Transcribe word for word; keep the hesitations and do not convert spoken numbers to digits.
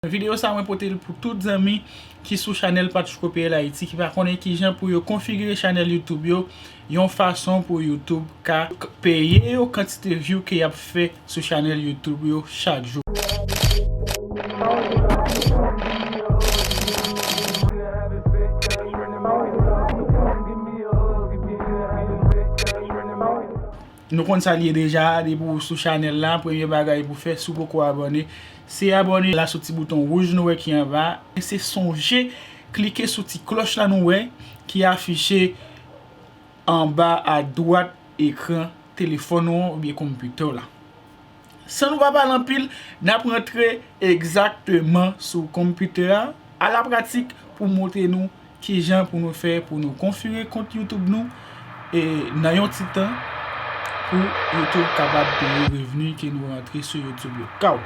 Videyo sa mwen pote l pou tout zanmi ki sou chanèl Patch Kopeyèl Ayiti ki pa konnen kijan pou yo konfigire chanèl YouTube yo yon fason pou YouTube ka k- peye yo kantite view ke y ap fè sou chanèl YouTube yo chak jou. Nou konn sa l ye deja, depi w sou chanèl la, premye bagay pou fè, si w poko abòne, se abòne la sou ti bouton wouj nou wè ki anba. E se sonje klike sou ti klòch la nou wè ki afiche anba adwat ekran telefòn ou an oubyen konpitè w la. San nou pa pale anpil, n ap rantre egzakteman sou konpitè a, alapratik, pou montre nou kijan pou nou fè pou nou konfigire kont YouTube nou e nan yon ti tan pou YouTube kapab peye revni ke nou rantre sou YouTube yo. Kaw.